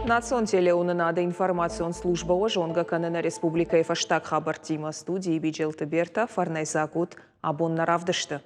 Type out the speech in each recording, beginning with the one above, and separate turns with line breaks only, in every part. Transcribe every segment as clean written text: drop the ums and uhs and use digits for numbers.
Национ телеуынынады информацион службӕ уӕ зонгӕ кӕны нӕ республикӕйы фӕстаг хабӕрттимӕ. Студийы Биджелты Бертӕ, фӕрнӕйдзаг ут абон нӕ равдысты.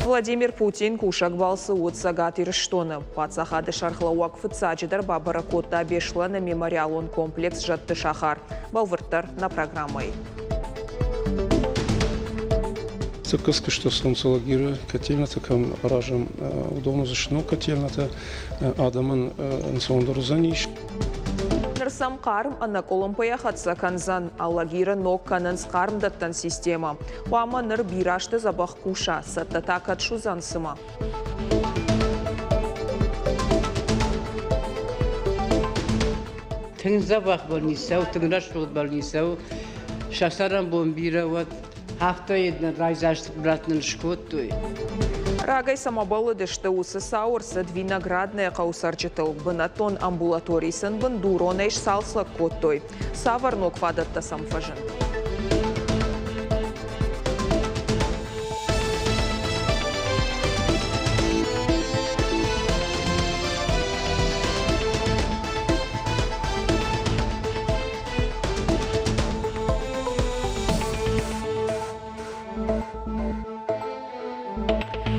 Владимир Путин кусӕг балцы уыд Цӕгат Ирыстоны. Паддзахады сӕргълӕууӕг фыццаджыдӕр бабӕрӕг кодта Беслӕны мемориалон комплекс Зӕдты сахар. Бӕлвырддӕр нӕ программӕйы.
Цыккыск сты солнцелагеры котельнатӕ кӕм аразӕм, уыдон уыдзысты ног котельнатӕ, адӕмӕн ӕнцондӕр уыдзӕнис.
Ныр сӕм хъарм ӕнӕкъуылымпыйӕ хӕццӕ кӕндзӕн. Алагиры ног кӕнынц хъармдӕттӕн системӕ. Хъуамӕ ныр бирӕ азты дзӕбӕх куса, цӕттӕ та кӕд суыдзӕн цымӕ?
Тынг дзӕбӕх больницӕ у, тынг рӕсугъд больницӕ у. Сӕ цӕрӕнбон бирӕ уӕд. Афтӕ йын райдзаст брат нын скодтой.
Рагӕй цӕмӕ бӕллыдысты, уыцы цау ӕрцыд Виноградное хъӕуы цӕрджытыл. Бынӕттон амбулатори сын бындуронӕй сцалцӕг кодтой. Цавӕр ног фадӕттӕ сӕм фӕзынд?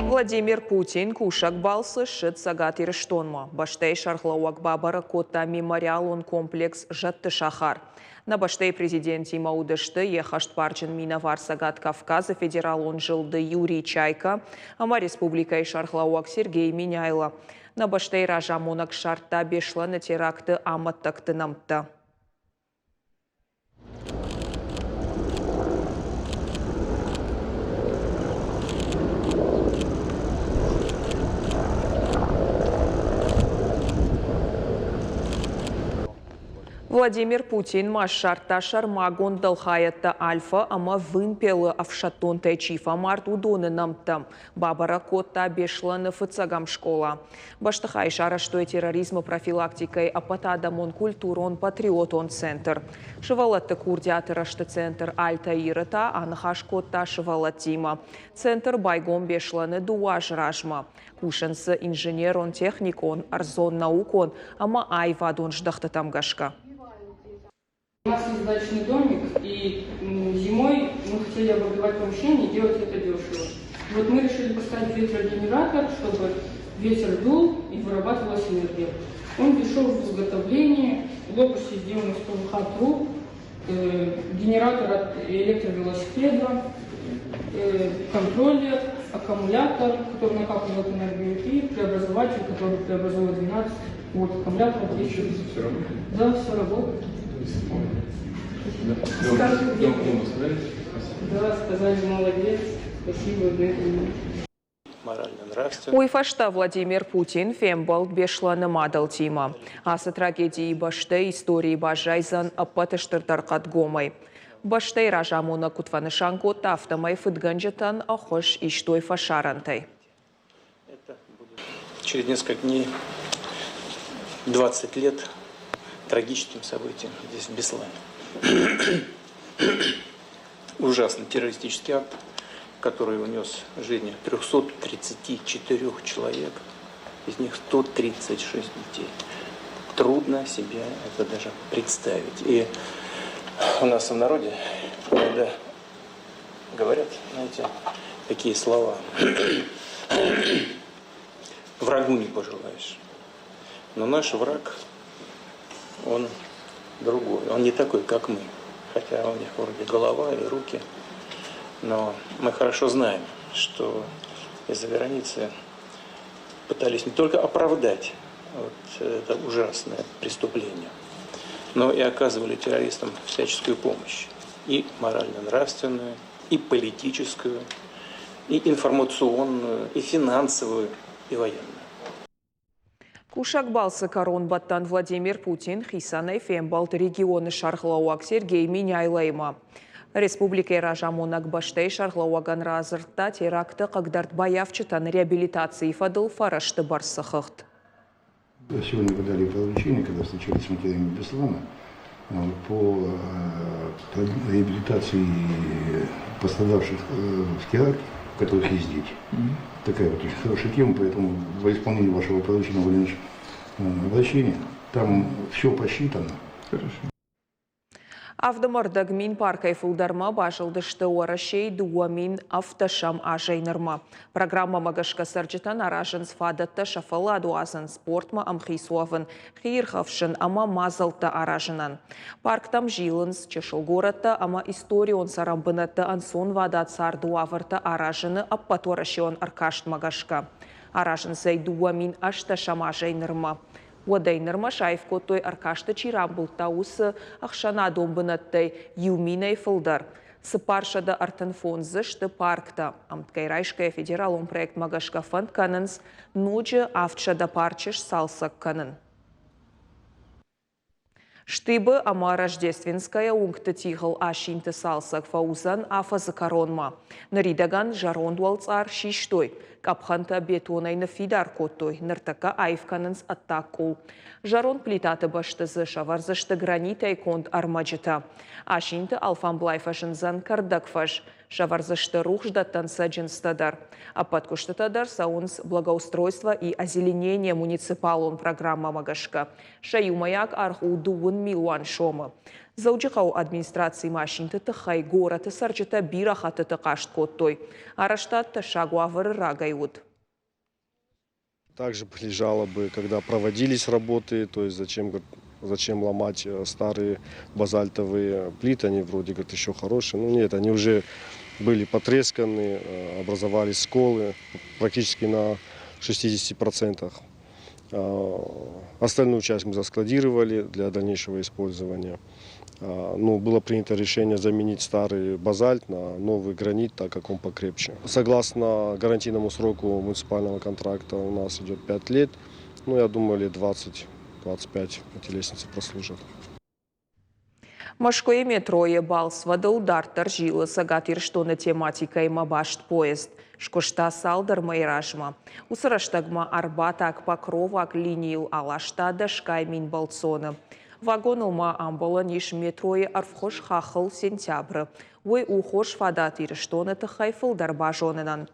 Владимир Путин кусӕг балцы ссыд Цӕгат Ирыстонмӕ. Бӕстӕйы сӕргълӕууӕг бабӕрӕг кодта мемориалон комплекс Зӕдты сахар. Нӕ бӕстӕйы президентимӕ уыдысты йе хӕстбарджын минӕвар Цӕгат Кавказы федералон зылды Юрий Чайка ӕмӕ республикӕйы сӕргълӕууӕг Сергей Меняйло. Нӕ бӕстӕйы разамонӕг ссардта Беслӕны теракты амӕттӕгты нӕмттӕ. Владимир Путин ма ссардта сӕрмагонд дӕлхайӕдтӕ Альфа ӕмӕ Вымпел-ы ӕфсӕддонтӕй чи фӕмард, уыдоны нӕмттӕ. Бабӕрӕг кодта Беслӕны фыццӕгӕм скъола. Бӕстыхайы сарӕзтой терроризмы профилактикӕйы ӕппӕтадӕмон культурон-патриотон центр. Сывӕллӕтты курдиаты рӕзты центр Альтаиры та аныхас кодта сывӕллӕттимӕ. Центр байгом Беслӕны дыууӕ азы размӕ. Кусынц дзы инженерон-техникон, ӕрдзон-наукон ӕмӕ аивадон здӕхтытӕм гӕсгӕ.
У нас есть дачный домик, и зимой мы хотели обогревать помещение и делать это дешево. Вот мы решили поставить ветрогенератор, чтобы ветер дул и вырабатывалась энергия. Он дешевый в изготовлении, лопасти сделаны из ПВХ труб, генератор от электровелосипеда, контроллер, аккумулятор, который накапливает энергию, и преобразователь, который преобразует 12 вот аккумулятор.
Еще все работает?
Да, все работает. Да, сказали, молодец, спасибо, Дмитрий.
Уый фӕстӕ Владимир Путин фембӕлд Беслӕны мадӕлтимӕ. Ацы трагедийы бӕстӕ историйы баззайдзӕн ӕппӕты стырдӕр хъӕдгомӕй. Бӕстӕйы разамонӕг куыд фӕнысан кодта, афтӕмӕй фыдгӕнджытӕн ӕххуыс истой фӕсарӕнтӕй.
Через несколько дней 20 лет трагическим событиям здесь, в Беслане. Ужасный террористический акт, который унес жизни 334 человек, из них 136 детей. Трудно себе это даже представить. И у нас в народе иногда говорят, знаете, такие слова. Врагу не пожелаешь. Но наш враг, он другой. Он не такой, как мы. Хотя у них вроде голова и руки. Но мы хорошо знаем, что из-за границы пытались не только оправдать вот это ужасное преступление, но и оказывали террористам всяческую помощь. И морально-нравственную, и политическую, и информационную, и финансовую, и военную.
Кусӕг балцы кӕронбӕттӕн Владимир Путин хицӕнӕй фембӕлд регионы сӕргълӕууӕг Сергей Меняйлоимӕ. Республикӕйы разамонӕг бӕстӕйы сӕргълӕууӕгӕн радзырдта теракты хъыгдард баййафджытӕн реабилитацийы фӕдыл фӕрӕзты бӕрцы хыгъд.
Сегодня вы дали поручение, когда встречались с матерями Беслана, по реабилитации пострадавших в теракте. у которых есть дети. Такая вот очень хорошая тема, поэтому во исполнении вашего поручения, Владимир Ильич, обращение, там все посчитано.
Хорошо.
70,5 паркӕй фылдӕрмӕ базылдысты Уӕрӕсейы 2017 азӕй нырмӕ. Программӕмӕ гӕсгӕ цӕрджытӕн аразынц фадӕттӕ сӕ фӕллад уадзын, спортмӕ ӕмхиц уӕвын, хиирхӕфсын ӕмӕ мадзӕлттӕ аразынӕн. Парктӕм зилынц чысыл горӕттӕ ӕмӕ историон цӕрӕнбынӕтты ӕнцонвадат царды уавӕртӕ аразыны ӕппӕтуӕрӕсеон ӕркастмӕ гӕсгӕ. Аразынц ӕй 2018 азӕй нырмӕ. Уӕдӕй нырмӕ саив кодтой ӕркасты чи рамбылдта, уыцы ӕхсӕнадон бынӕттӕй иу минӕй фылдӕр. 435 дзы сты парктӕ. Ӕмткӕй райсгӕйӕ федералон проектмӕ гӕсгӕ фӕнд кӕнынц ноджы 700 парчы сцалцӕг кӕнын. Штыбы ӕмӕ Рождественская уынгты тигъыл асинты цалцӕг фӕуыдзӕн афӕдзы кӕронмӕ. Ныридӕгӕн зӕронд уӕлцъар систой, къӕпхӕнтӕ бетонӕй ныффидар кодтой, ныртӕккӕ аив кӕнынц ӕддаг къул. Зӕронд плитаты бӕсты дзы сӕвӕрдзысты гранитӕй конд ӕрмӕджытӕ. Асинты алфамблай фӕзындзӕн кӕрдӕгфӕз. Сӕвӕрдзысты рухсдӕттӕн цӕджындзтӕ дӕр. Ӕппӕт куыстытӕ дӕр цӕуынц Благоустройство и озеленение муниципалон программӕмӕ гӕсгӕ. Сӕ иумӕйаг аргъ у дыууын милуан сомы. Дзӕуджыхъӕуы администрацийы машинты тыххӕй горӕты цӕрджытӕ бирӕ хӕттыты хъаст кодтой. Арӕзтад тӕссаг уавӕры рагӕй уыд.
Также были жалобы, когда проводились работы, то есть зачем, зачем ломать старые базальтовые плиты, они вроде, говорит, еще хорошие. Ну нет, они уже были потресканы, образовались сколы практически на 60%. Остальную часть мы заскладировали для дальнейшего использования. Ну, было принято решение заменить старый базальт на новый гранит, так как он покрепче. Согласно гарантийному сроку муниципального контракта у нас идет 5 лет. Ну, я думаю, лет 20-25 эти лестницы прослужат.
Мӕскуыйы метройы балцвӕдыл дарддӕр зилы Цӕгат Ирыстоны тематикӕимӕ баст поезд. Скуыста цалдӕр мӕйы размӕ. Уыцы рӕстӕгмӕ Арбатаг Покроваг линийыл аласта дӕсгай мин бӕлццоны. Вагоныл ма амбӕлӕн ис метройы ӕрвхуыз хаххыл сентябры. Уый у хорз фадат Ирыстоны тыххӕй фылдӕр базонынӕн.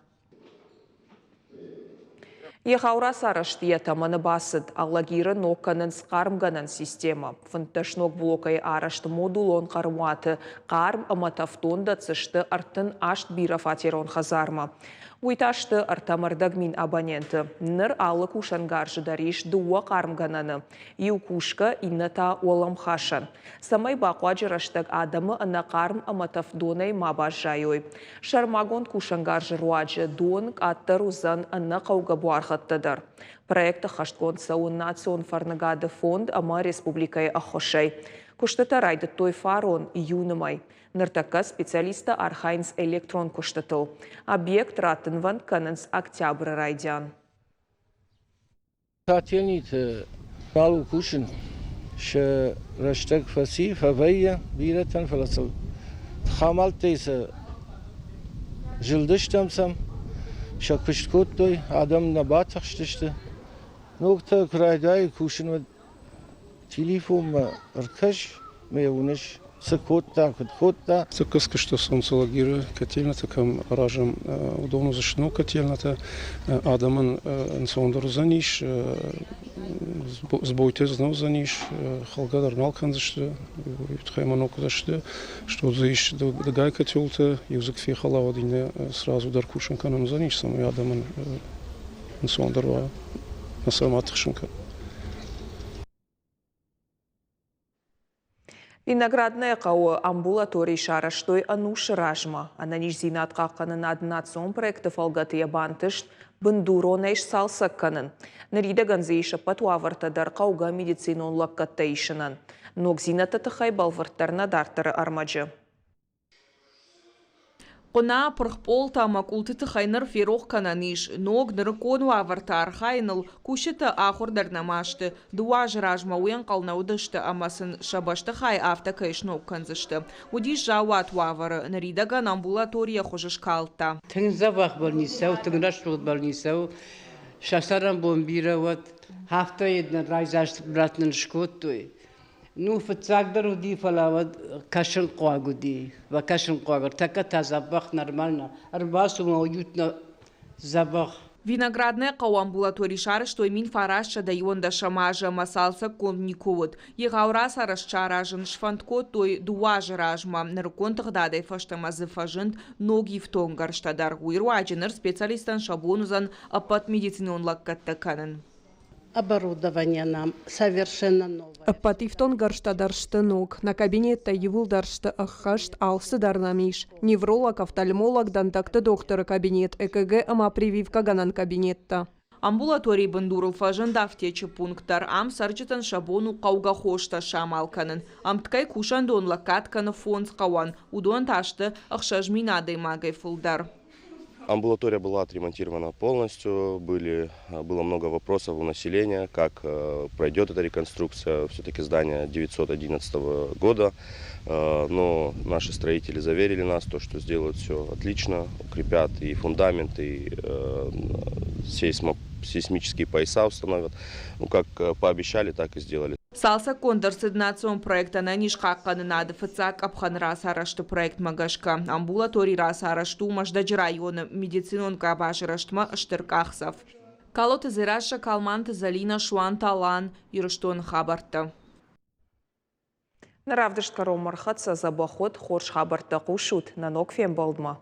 Егъау рацарӕзт йӕ тӕмӕны бацыд. Алагиры ног кӕнынц хъармгӕнӕн системӕ. 15 ног блокӕй арӕзт модулон хъӕрмуаты хъарм ӕмӕ тӕвдон дӕтдзысты 38 бирӕфатерон хӕдзармӕ. Уый та сты 3,5 мин абоненты. Ныр алы кусӕнгарзы дӕр ис дыууӕ хъармгӕнӕны. Иу кусгӕ, иннӕ та уӕлӕмхасӕн. Цӕмӕй бахъуаджы рӕстӕг адӕмы ӕнӕхъарм ӕмӕ тӕвдонӕй ма баззайой. Сӕрмагонд кусӕнгарзы руаджы дон къаддӕр уыдзӕн ӕнӕхъӕугӕ буаргъӕдтӕ дӕр. Проект ӕххӕстгонд цӕуы Национ фӕрныгады фонд ӕмӕ республикӕйы ӕххуысӕй. Куыстытӕ райдыдтой фарон июны мӕй. Ныртӕккӕ специалисттӕ архайынц электрон куыстытыл. Объект раттынвӕнд кӕнынц октябры райдиан.
Котельниты нал у кусын. Сӕ рӕстӕг фӕци, фӕвӕййы бирӕтӕн, фӕлӕ сыл тыхамӕлттӕй сӕ зылдыстӕм сӕм, сӕ куыст кодтой, адӕм нӕ батыхстысты. Ногтӕ куы райдайы кусын, уӕд телефонмӕ ӕркӕс ӕмӕ йӕ уыныс, цы кодта, куыд кодта.
Цыккыскысты Солнцелагиры котельнатӕ кӕм аразӕм, уыдон уыдзысты ног котельнатӕ. Адӕмӕн ӕнцондӕр уыдзӕнис, сбойтӕ дзы нӕ уыдзӕнис, хӕлгӕ дӕр нал кӕндзысты, уый тыххӕй ма ног уыдзысты. Что дзы ис дыгай котелтӕ, иу дзы куы фехӕла, уӕд иннӕ сразу дӕр кусын кӕнӕн уыдзӕнис, цӕмӕй адӕмӕн ӕнцондӕр уа, нӕ сӕ ма тыхсын кӕна.
Виноградное хъӕуы амбулатори сарӕзтой ӕнусы размӕ. Ӕнӕниздзинад хъахъхъӕнынад национ проекты фӕлгӕты йӕ бантыст бындуронӕй сцалцӕг кӕнын. Ныридӕгӕн дзы ис ӕппӕт уавӕртӕ дӕр хъӕугӕ медицинон лӕггӕдтӕ исынӕн. Ногдзинӕдты тыххӕй бӕлвырддӕр нӕ дарддӕры ӕрмӕджы.
Хъуына, пырх пъолтӕ ӕмӕ къулты тыххӕй ныр ферох кӕнӕн ис. Ног, нырыккон уавӕрты архайыныл кусджытӕ ахуыр дӕр нӕма сты. Дыууӕ азы размӕ уый ӕнхъӕл нӕ уыдысты ӕмӕ сын сӕ бӕстыхай афтӕ кӕй сног кӕндзысты. Уыдис заууат уавӕры, ныридӕгӕн амбулаторийӕ хуыз скалдта.
Тынг дзӕбӕх больницӕ у, тынг рӕсугъд больницӕ у. Сӕ цӕрӕнбон бирӕ уӕд. Афтӕ йын райдзаст брат нын скодтой. Ну, фыццагдӕр уыди, фӕлӕ уӕд кӕсынхъуаг уыди. Кӕсынхъуаг, ӕртӕккӕ та дзӕбӕх нормально. Ӕрбацу ӕмӕ уютно дзӕбӕх.
Виноградная хъӕуы амбулатори сарӕзтой 1911 азы ӕмӕ цалцӕггонд никуы уыд. Егъау рацарӕзт саразын сфӕнд кодтой дыууӕ азы размӕ. Нырыккон тыгъдадӕй фӕстӕмӕ дзы фӕзынд ног ифтонггӕрзтӕ дӕр. Уый руаджы ныр специалисттӕн сӕ бон уыдзӕн ӕппӕт медицинон лӕггӕдтӕ кӕнын.
Оборудование нам совершенно новое.
Ӕппӕт ифтонггӕрзтӕ дӕр сты ног. Нӕ кабинеттӕ иууылдӕр сты ӕххӕст, алцыдӕр нӕм ис. Невролог, офтальмолог, дӕндӕгты дохтыры кабинет, ЭКГ ӕмӕ прививкӕгӕнӕн кабинеттӕ.
Амбулаторийы бындурыл фӕзынд афтечы пункт дӕр. Ам цӕрджытӕн сӕ бон у хъӕугӕ хостӕ самал кӕнын. Ӕмткӕй кусӕндон лӕггад кӕны фондз хъӕуӕн, уыдон та сты 6000 адӕймагӕй фылдӕр.
Амбулатория была отремонтирована полностью, было много вопросов у населения, как пройдет эта реконструкция, все-таки здание 911 года, но наши строители заверили нас, то, что сделают все отлично, укрепят и фундамент, и сейсмические пояса установят. Ну, как пообещали, так и сделали.
Цалцӕггонд ӕрцыд национ проект ӕнӕнизхъахъхъӕнынады фыццаг къӕпхӕн рацарӕзты проектмӕ гӕсгӕ. Амбулатори рацарӕзт у Мӕздӕджы районы медицинон къабазы рӕзтмӕ стыр къахдзӕф. Калоты Дзерассӕ, Калманты Зӕлинӕ, Суанты Алан, Ирыстоны хабӕрттӕ.
Нӕ равдыст кӕронмӕ ӕрхӕццӕ дзӕбӕх уыд, хорз хабӕрттӕ хъусут нӕ ног фембӕлдмӕ.